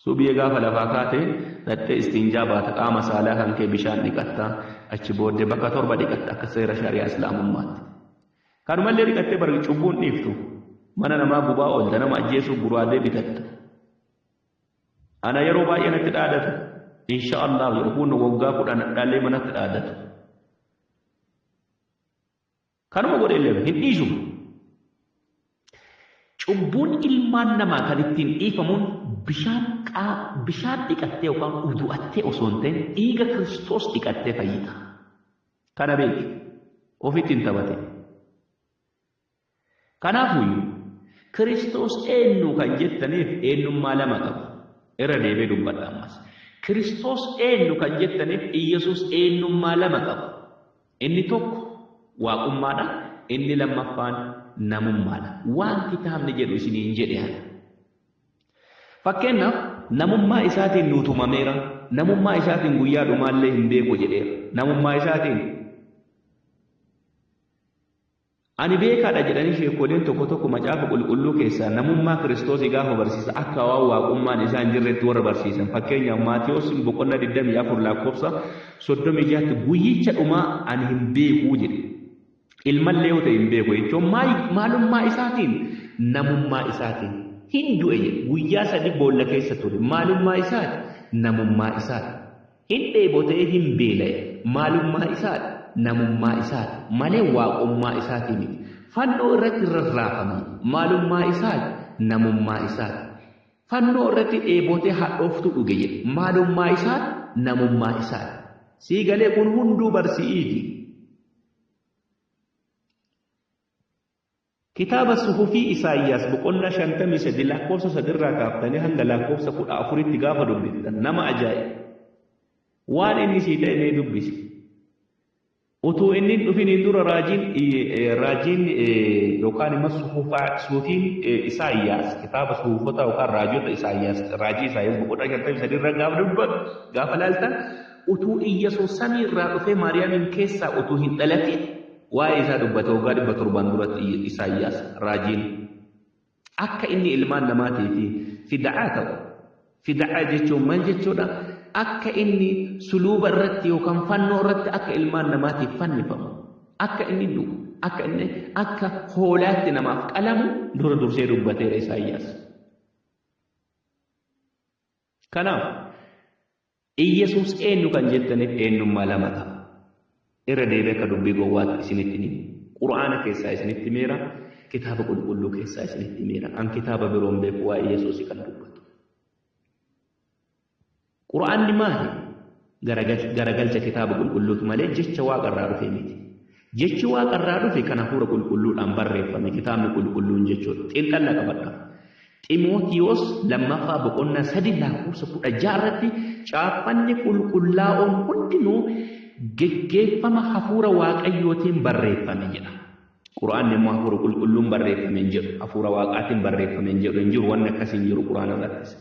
Subiye gaafa lafaa kaate dhaxxee istinjaa baata qaama saalaa kan kee bishaan dhiqatta achi booddee bakka 7 dhiqatta akka seera shari'aa islaamummaatti. Kanumallee dhiqattee bar cubbuun dhiiftu mana namaa gubaa oolta nama ajjeesuuf guraadee bitatta. Ana yeroo baay'ee natti dhaadatu insha Allah jedhu kun waggaa 10 dhalee manatti dhaadatu. Kanuma godhee illee hin dhiisu. Cubbuun ilmaan namaa kan ittiin dhiifamuun bishaan bishaan dhiqattee yookaan udu'attee osoo hin ta'in dhiiga Kiristoos dhiqattee fayyita. Kana beeki. Ofitti hin taphatin. Kanaafuyyuu Kiristoos eenyu kan jettaniif eenyummaa lama qaba. Irra deebi'ee dubbadha ammas. Kiristoos eenyu kan jettaniif Iyyasuus eenyummaa lama qaba. Inni tokko waaqummaadha. Inni lammaffaan namummaadha. Waan kitaabni jedhu isiniin jedhe ana. Fakkeenyaaf namummaa isaatiin nuu tumameera. Namummaa isaatiin guyyaa dhumaallee hin beeku jedheera. Namummaa isaatiin ani beekaadha jedhanii sheekoleen tokko tokko macaafa qulqulluu keessaa namummaa Kiristoosii gaafa barsiisa akka waan waaqummaan isaa hin jirretti warra barsiisan. Fakkeenyaaf Maatiyoos boqonnaa 24 lakkoofsa 36 guyyicha dhumaa ani hin beekuu jedhe. Ilmallee yoo ta'e hin beeku jechuun maalummaa isaatiin namummaa isaatiin hin du'e jedhe. Guyyaa sadi boolla keessa ture. Maalummaa isaati namummaa isaati. Hin dheebotee hin beela'e. Maalummaa isaati namummaa isaati malee waaqummaa isaatii miti. Fannoo irratti rarraafame. Maalummaa isaati namummaa isaati. Fannoo irratti dheebotee hadhooftuu dhuge jedhe. Maalummaa isaati namummaa isaati. Sii galee kun hunduu barsi'iiti. Kitaaba suhufii Isaayyaas boqonnaa 53 lakkoofsa 3 irraa kaaftanii hanga lakkoofsa 14tti gaafa dubbiftan nama ajaa'iba. Waan inni sii ta'e mee dubbisi. Utuu inni hin dhufiniin dura raajiin yookaan immoo suhufiin Isaayyaas kitaaba suhufota yookaan raajota Isaayyaas raajii Isaayyaas boqonnaa 53 irra gaafa dubbatu gaafa laaltan utuu Iyyasuus samii irraa dhufee Maariyaamiin keessaa utuu hin dhalatin waa'ee isaa dubbate waggaa 700 duratti Isaayyaas raajiin akka inni ilmaan namaatii fi fida'aa ta'u. Fida'aa jechuun maal jechuudha? Akka inni suluuba irratti yookaan fannoo irratti akka ilmaan namaatiif fannifamu, akka inni du'u, akka inni akka hoolaatti namaaf qalamu dura dursee dubbateera Isaayyaas. Kanaaf Iyyasuus eenyu kan jettaniif eenyummaa lama qaba. Irra deebi'ee akka dubbii gowwaatti isinitti himu. Qur'aana keessaa isinitti himeera, kitaaba qulqulluu keessaa isinitti himeera. An kitaaba biroon beeku waa'ee Iyyasuusii kan dubbatu. Qur'aanni maali? Garagalcha kitaaba qulqulluutu malee jecha waaqa irraa dhufe miti. Jechi waaqa irraa dhufe kan hafuura qulqulluudhaan barreeffame kitaabni qulqulluun jechuudha. Xiinxalla qabadha. Ximootiyoos lammaffaa boqonnaa 3 lakkoofsa 16 irratti caaffanni qulqullaa'oon hundinuu geggeeffama hafuura waaqayyootiin barreeffame jedha. Qur'aanni immoo hafuura qulqulluun barreeffame hin jedhu. Hafuura waaqaatiin barreeffame hin jedhu hin jiru wanni akkasii hin jiru Qur'aana irrattis.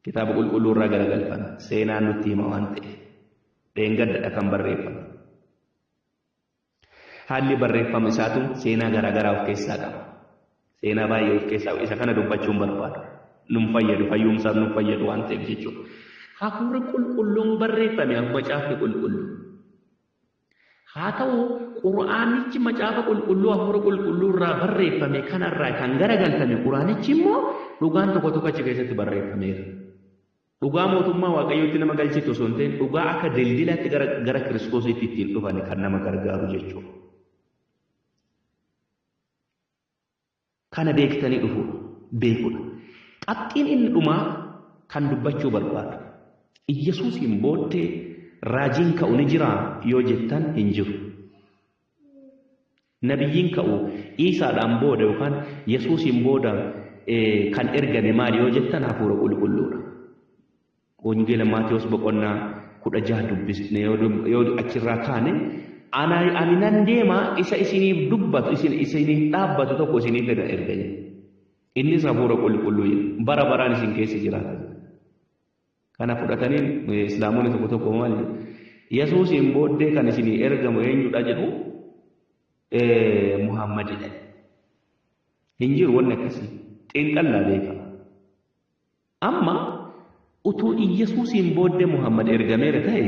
Kitaaba qulqulluu irraa garagalfame seenaan nutti hima waan ta'eef. Dheengaddadha kan barreeffame. Haalli barreeffama isaatu seenaa garaagaraa of keessaa qaba. Seenaa baay'ee of keessaa isa kana dubbachuun barbaadu. Nun fayyadu fayyumsaaf nun fayyadu waan ta'eef jechuudha. Hafuura qulqulluun barreeffame macaafni qulqulluu. Haa ta'u Qur'aanichi macaafa qulqulluu hafuura qulqulluu irraa barreeffame kanarraa kan garagalfame Qur'aanichi immoo dhugaan tokko tokko achi keessatti barreeffameera. Dhugaa mootummaa Waaqayyootti nama galchitu osoo hin ta'in dhugaa akka dildilaatti gara Kiristoositti ittiin dhufan kan nama gargaaru jechuudha. Kana beektanii dhufuudha. Beekuudha. Qabxiin inni dhumaa kan dubbachuu barbaadu. Iyyasuusiin booddee raajiin ka'u ni jiraa yoo jettan hin jiru. Nabiyyiin ka'u Iisaadhaan booda yookaan Yesuusiin booda kan ergame maali yoo jettan hafuura qulqulluudha. Wangeela Maatewos boqonnaa 16 dubbisne yoo achirraa kaane ani nan deema isa isiniif dubbatu isiniif dhaabbatu tokko isiniif erga jedhe. Innis hafuura qulqulluu jedhe. Bara baraan isin keessa jiraata jedhe. Kana fudhatanii islaamonni tokko tokko maal jedhu? Yesuusiin booddee kan isinii ergamu eenyudha jedhu Muhammadidha. Hin jiru wanni akkasii. Xiinxallaa beeka. Amma utuu Iyyasuusiin booddee Muhammad ergameera ta'e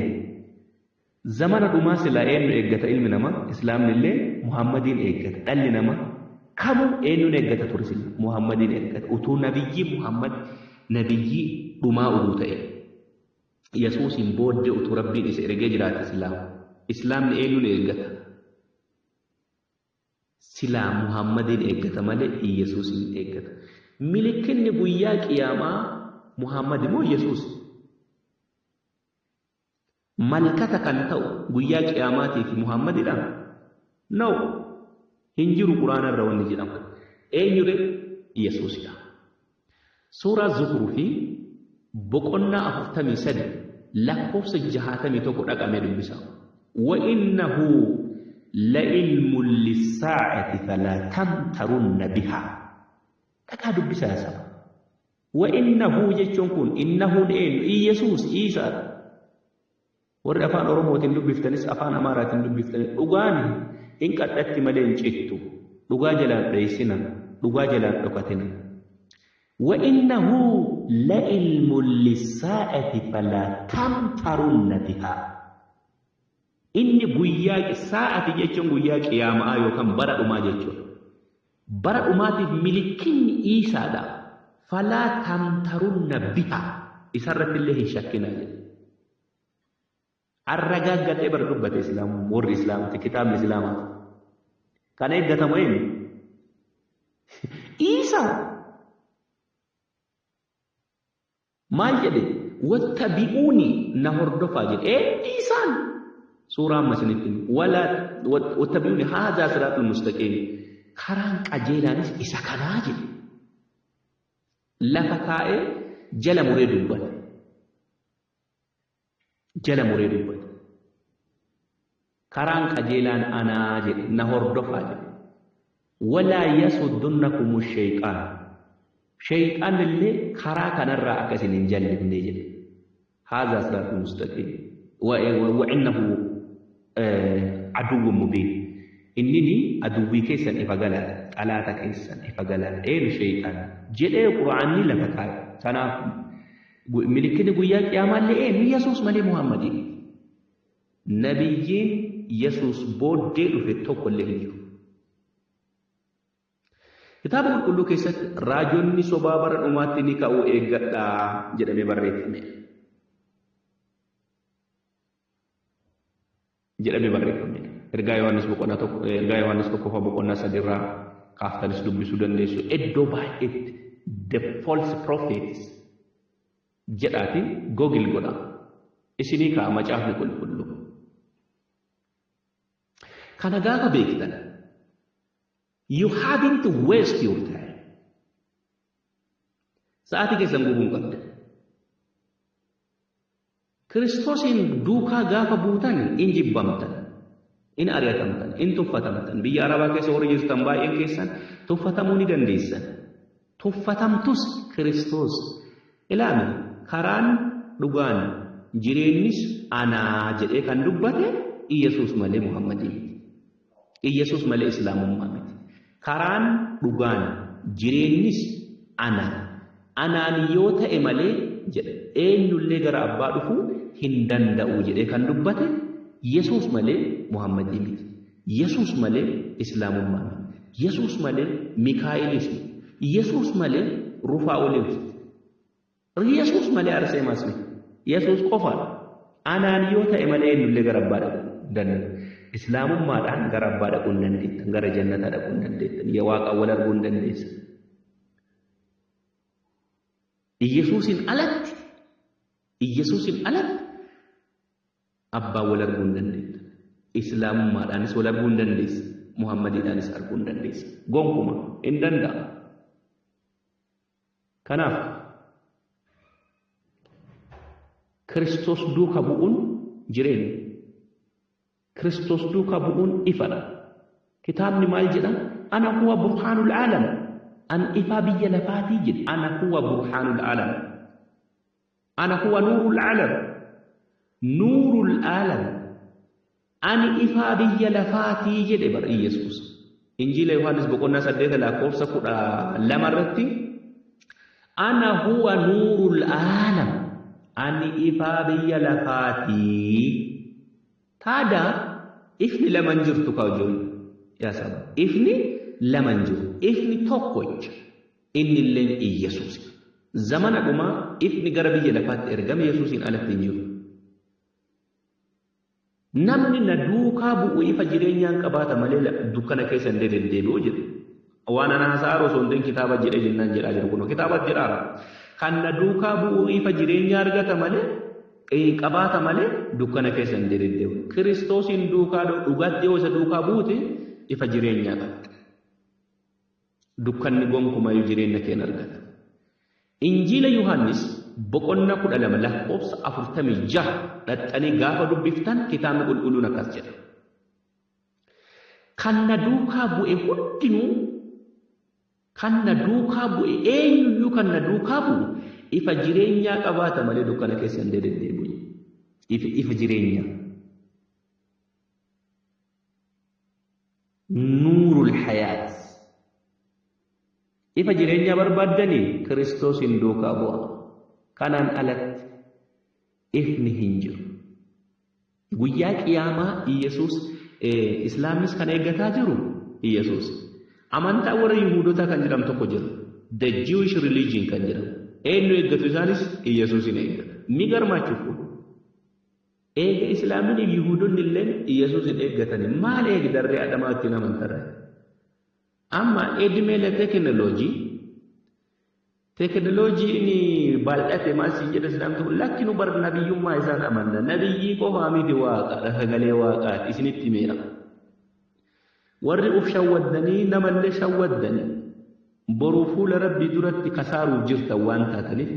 zamana dhumaa silaa eenyu eeggata ilmi namaa? Islaamni illee Muhammadiin eeggata. Dhalli namaa kamuu eenyuun eeggata ture sila? Muhammadiin eeggata. Utuu nabiyyii Muhammad nabiyyii dhumaa utuu ta'e Yesuusiin booddee utuu Rabbiin isa ergee jiraate silaa Islaamni eenyuun eeggata? Silaa Muhammadiin eeggata malee Iyyasuusiin eeggata. Milikkinni guyyaa qiyaamaa Muhammad moo Yesuus? Malkata kan ta'u guyyaa qiyaamaatiif Muhammadidha? No. Hin jiru Quraana irra wanni jedhamu. Eenyure? Yesuusidha. Suuraa Zukhrufi Boqonnaa 43 lakkoofsa 61 dhaqamee dubbisa. Wa innahu la'ilmun lissaa'ati falaa tamtarunna bihaa. Dhaqaa dubbisa yaa saba. Wa innahu jechuun kun innahuun eenyu? Iyyasuus Iisaadha. Warri afaan Oromootiin dubbiftanis afaan Amaaraatiin dubbiftanis dhugaan hin qadhatti malee hin cittu. Dhugaa jalaan dheessina, dhugaa jalaan dhokatina. Wa innahu la'ilmun lissaa'ati falaa tamtarunna bihaa. Inni guyyaa saa'ati jechuun guyyaa qiyaamaa yookaan bara dhumaa jechuudha. Bara dhumaatiif milikinni Iisaadha. Falaa tamtarunna bihaa. Isarratti illee hin shakkinaa jedha. Arragaaggatee bara dubbate Islaam warri Islaamati kitaabni Islaamaati. Kan eeggatamu eenyu? Iisaa. Maal jedhe? Wattabi'uuni na hordofaa jedhe. Iisaan. Suuraa amma isinitti himu. Walaa wattabi'uuni haazaa siraatul mustaqiim. Karaan qajeelaanis isa kanaa jedhe. Lafa kaa'ee jala muree dubbate. Jala muree dubbate. Karaan qajeelaan anaa jedhe na hordofaa jedhe. Walaa yasudunnakumu shayxaan. Shayxaan illee karaa kanarraa akka isin hin jallifne jedhe. Haazaa siraatul mustaqiim. Wa innahu aduwwun mubiin. Innini aduwwii keessan ifa galaadha. Xalaata keessan ifa galaadha. Eenyu shayxaan jedhee Qur'aanni lafa kaa'e. Kanaaf milikkitni guyyaa qiyaamaa illee eenyu? Yesuus malee Muhammadii miti. Nabiyyiin Yesuus booddee dhufe tokko illee hin jiru. Kitaaba qulqulluu keessatti raajonni sobaa bara dhumaatti ni ka'uu eeggadhaa jedhamee barreeffame. Jedhamee barreeffame. Ergaa Yohaannis boqonnaa tokko ergaa Yohaannis tokkoffaa boqonnaa sadi irraa kaaftanis dubbisuu dandeessu. Iddoo baay'eetti the false prophets jedhaati Google godha. Isinii ka'a macaafni qulqulluu. Kana gaafa beektan you haven't to waste your time. Sa'aatii keessan gubuu hin qabdan. Kiristoosiin duukaa gaafa buutan in jibbamtan, in ari'atamtan, in tuffatamtan. Biyya Arabaa keessa warri jirtan baay'een keessan tuffatamuu ni dandeessan. Tuffatamtus Kiristoos. Ilaami karaan dhugaan jireenyis anaa jedhee kan dubbate Iyyasuus malee Muhammadii miti. Iyyasuus malee Islaamummaa miti. Karaan dhugaan jireenyis ana. Anaan yoo ta'e malee jedhe eenyullee gara abbaa dhufuu hin danda'u jedhee kan dubbate Yesuus malee Muhammadii miti. Yesuus malee Islaamummaa miti. Yesuus malee Mikaa'elis miti. Yesuus malee Rufaa'ulis miti. Yesuus malee Arseemaas miti. Yesuus qofaadha. Anaan yoo ta'e malee eenyullee gara abbaa dhaquu hin danda'u. Islaamummaadhaan gara abbaa dhaquu hin dandeettan, gara jannataa dhaquu hin dandeettan, yaa waaqa wal arguu hin dandeessan. Iyyasuusin alatti Iyyasuusin alatti abbaa wal arguu hin dandeettan. Islaamummaadhaanis wal arguu hin dandeessan. Muhammadiidhaanis arguu hin dandeessan. Gonkuma hin danda'amu. Kanaaf Kiristoos duuka bu'uun jireenya. Kiristoos duuka bu'uun ifadha. Kitaabni maal jedha? Ana huwa burhaanul aalam. An ifaa biyya lafaatii jedhe. Ana huwa burhaanul aalam. Ana huwa nuurul aalam. Nuurul aalam. Ani ifaa biyya lafaatii jedhe bara Iyyasuus. Injiila Yohaannis boqonnaa 8 lakkoofsa 12 irratti ana huwa nuurul aalam. Ani ifaa biyya lafaatii. Taadaa ifni lama hin jirtu kaa ijoollee. Yaa saba. Ifni lama hin jiru. Ifni tokkocha. Inni illeen Iyyasuus. Zamana dhumaa ifni gara biyya lafaatti ergame Yesuusiin alatti hin jiru. Namni na duukaa bu'u ifa jireenyaan qabaata malee dukkana keessa hin deddeebi'u jedhe. Waan ana haasa'aa osoo hin ta'in kitaaba jedhee jennaan jedhaa jiru kun kitaaba jedhaara. Kan na duukaa bu'u ifa jireenyaa argata malee qabaata malee dukkana keessa hin deddeebi'u. Kiristoosiin duukaa dhugaatti yoo isa duukaa buute ifa jireenyaa qabda. Dukkanni gonkumayyuu jireenya kee hin argata. Injiila Yohaannis boqonnaa 12 lakkoofsa 46 dhaxxanii gaafa dubbiftan kitaabni qulqulluun akkas jedha. Kan na duukaa bu'e hundinuu, kan na duukaa bu'e eenyuyyuu kan na duukaa bu'u ifa jireenyaa qabaata malee dukkana keessa hin deddeebi'u. Ifa jireenyaa. Nuurul hayaat. Ifa jireenyaa barbaaddanii Kiristoos hin duukaa bu'a. Kanaan alatti ifni hin jiru. Guyyaa qiyaamaa Iyyasuus Islaamis kan eeggataa jiru Iyyasuus. Amantaa warra Yihuudotaa kan jedhamu tokko jira. The Jewish religion kan jedhamu. Eenyu eeggatu isaanis Iyyasuusin eeggatu. Ni garmaachuuf kun. Eega Islaamni Yihuudonni illee Iyyasuusin eeggatani maal eegdarree adamaa ittiin amantarre? Amma edmeela teekinooloojii teekinooloojiin bal'ate maal siin jedha Islaamni kun lakkinu bar nabiyyummaa isaan amanna. Nabiyyii qofaa miti waaqa sagalee waaqaati isinitti himeera. Warri uf shawwaddanii namallee shawwaddanii boruu fuula rabbii duratti kasaaruuf jirtan waan taataniif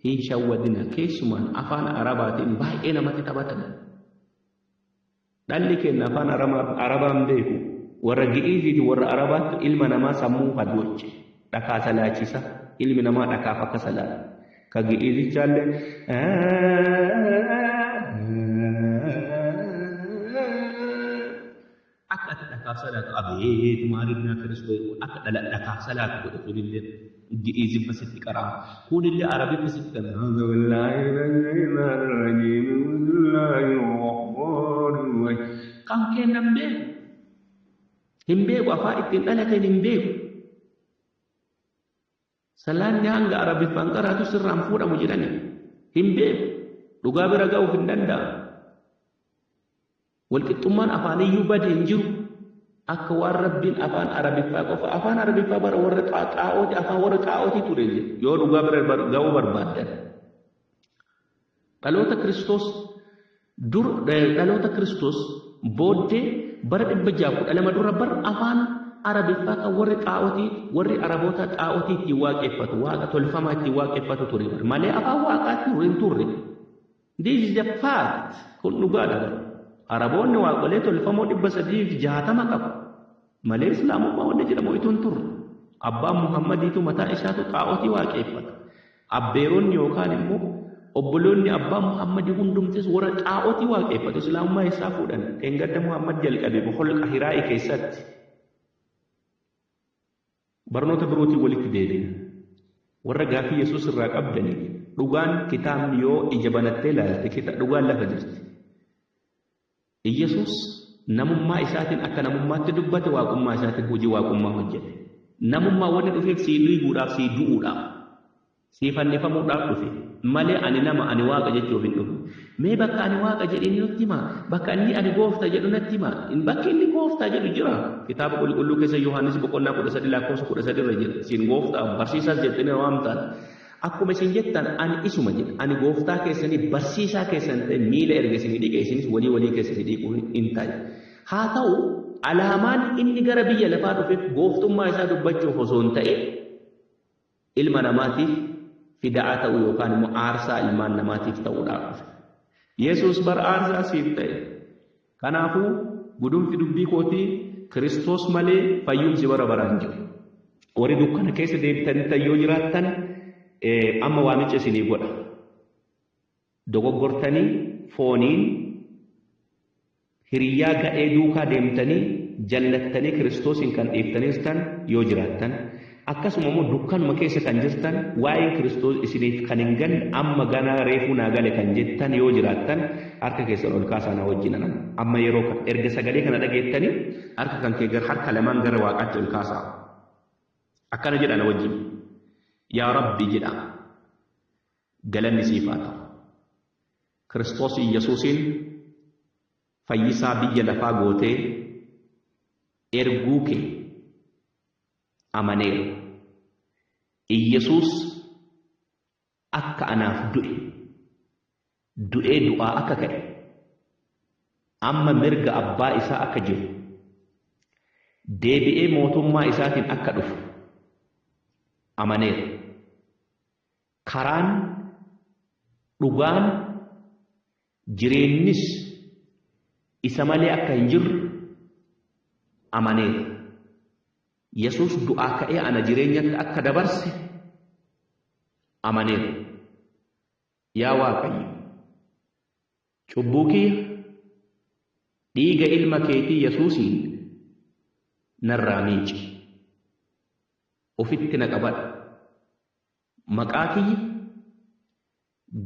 hin shawwadina. Keessumaan afaan Arabaatiin baay'ee namatti taphatan. Dhalli keenya afaan Arabaan beeku warra Gi'iiziiti warra Arabaatti ilma namaa sammuu hadooche dhakaa salaachisa ilmi namaa dhakaaf akka salaatu. Ka Gi'iizichaallee akka ati dhakaaf salaatu abeet maaliif Kiristoos akka dhakaaf salaatu godhe kunillee Gi'iizin fasitti qaraa kunillee Arabii fasitti qaraa. Kan kennan beeku hin beeku afaan ittiin dhalateen hin beeku. Salaanni hanga Arabiffaan qaraatu sirraan fuudhamu jedhani hin beeku dhugaa bira ga'uuf hin danda'amu. Walqixxummaan afaaniyyuu bade hin jiru. Akka waan rabbiin afaan Arabiffaa qofa afaan Arabiffaa bara warra xaa'ooti afaan warra xaa'ootii ture yoo dhugaa bira ga'uu barbaaddan. Dhaloota Kiristoos dur dhaloota Kiristoos booddee bara 612 dura bara afaan Arabiffaa kan warri xaa'ootii warri Araboota xaa'ootii ittiin waaqeffatu waaqa tolfamaa ittiin waaqeffatu ture malee afaan waaqaatti hin turre. This is the fact. Kun dhugaadha bara. Araboonni waaqolee tolfamoo 360 qabu. Malee Islaamummaa wanni jedhamu itoo hin turre. Abbaan Muhammadiitu mataa isaatu xaa'ootii waaqeffata. Abbeeronni yookaan immoo obboloonni abbaa Muhammadii hundumtis warra xaa'ootii waaqeffatu. Islaamummaa isaa fuudhan. Dheengadda Muhammad jalqabe holqa Hiraa'i keessatti. Barnoota birootiin walitti deebina. Warra gaaffii Yesuus irraa qabdaniif dhugaan kitaabni yoo ija banattee ilaalte dhugaan lafa jirti. Iyyasuus namummaa isaatiin akka namummaatti dubbate waaqummaa isaatiin hojii waaqummaa hojjete. Namummaa wanni dhufeef sii dhiiguudhaaf sii du'uudhaaf sii fannifamuudhaaf dhufe malee ani nama ani waaqa jechuuf hin dhufne. Mee bakka ani waaqa jedhee natti himaa bakka inni ani gooftaa jedhu natti himaa bakki inni gooftaa jedhu jira. Kitaaba qulqulluu keessa Yohaannis boqonnaa 13 lakkoofsa 13 irra jira. Siin gooftaa barsiisaas jettanii waamtaan. Akkuma isin jettan ani isuma jedha. Ani gooftaa keessanii barsiisaa keessan ta'e miila erga isinii dhiqe isinis walii walii keessa isin dhiquu hin taane. Haa ta'u alaamaan inni gara biyya lafaa dhufeef gooftummaa isaa dubbachuuf osoo hin ta'e ilma namaatiif fida'aa ta'uu yookaan immoo aarsaa ilmaan namaatiif ta'uudhaaf dhufe. Yesuus bara aarsaa siif ta'e. Kanaafuu gudunfi dubbii kootii Kiristoos malee fayyumsi bara baraan jiru. Warri dukkana keessa deebitanii yoo jiraattan amma waamicha isinii godha. Dogoggortanii fooniin hiriyyaa gadhee duukaa deemtanii jallattanii Kiristoosiin kan dhiiftanii jirtan yoo jiraattan akkasuma immoo dukkanuma keessa kan jirtan waa'een Kiristoos isiniif kan hin galle amma ganaa reefuu naa gale kan jettan yoo jiraattan harka keessan ol kaasaa na wajjin amma yeroo kan erga sagalee kana dhageettanii harka kan kee gara harka lamaan gara waaqaatti ol kaasaa akkana jedha na wajjin. Yaa Rabbi jedha galanni siif haa ta'u. Kiristoos Iyyasuusiin fayyisaa biyya lafaa gootee erguu kee amaneera. Iyyasuus akka anaaf du'e du'ee du'aa akka ka'e amma mirga abbaa isaa akka jiru deebi'ee mootummaa isaatiin akka dhufu amaneera. Karaan Dhugaan jireenyis isa malee akka hin jirre amaneera. Yesuus du'aa ka'ee ana jireenyatti akka dabarse amaneera. Yaa Waaqayyo, cubbuu kiyya dhiiga ilma keetii Yesuusiin narraa miici. Ofitti na qabadhu. Maqaa kiyya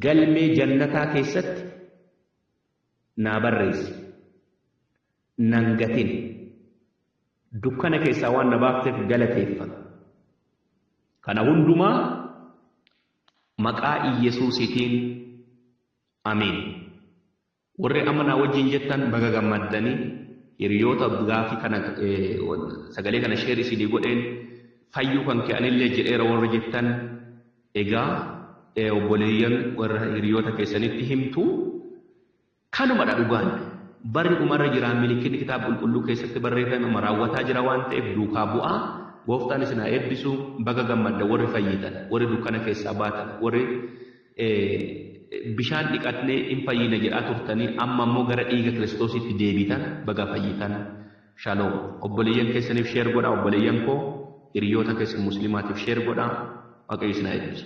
galmee jannataa keessatti naa barreessi. Nan gatin. Dukkana keessaa waan na baafteef galateeffadhu. Kana hundumaa maqaa Iyyasuusiitiin, ameen. Warri amma naa wajjin jettan baga gammaddanii, hiriyoota gaafii kana sagalee kana share isinii godheen fayyuu kan ka'anillee jedheera warri jettan, egaa obboleeyyan warra hiriyoota keessanitti himtu. Kanumadha dhugaan. Barri dhumarra jira, milikinni kitaaba qulqulluu keessatti barreeffame raawwataa jira waan ta'eef duukaa bu'aa. Gooftaan isin haa eebbisu. Baga gammadda warri fayyitan, warri dukkana keessaa baatan, warri bishaan dhiqatnee hin fayyina jedhaa turtanii amma immoo gara dhiiga Kiristoositti deebitan, baga fayyitan. Shaloom. Obboleeyyan keessaniif share godhaa, obboleeyyan koo, hiriyoota keessan musliimaatiif share godhaa. Waaqayyo isin haa eebbisu.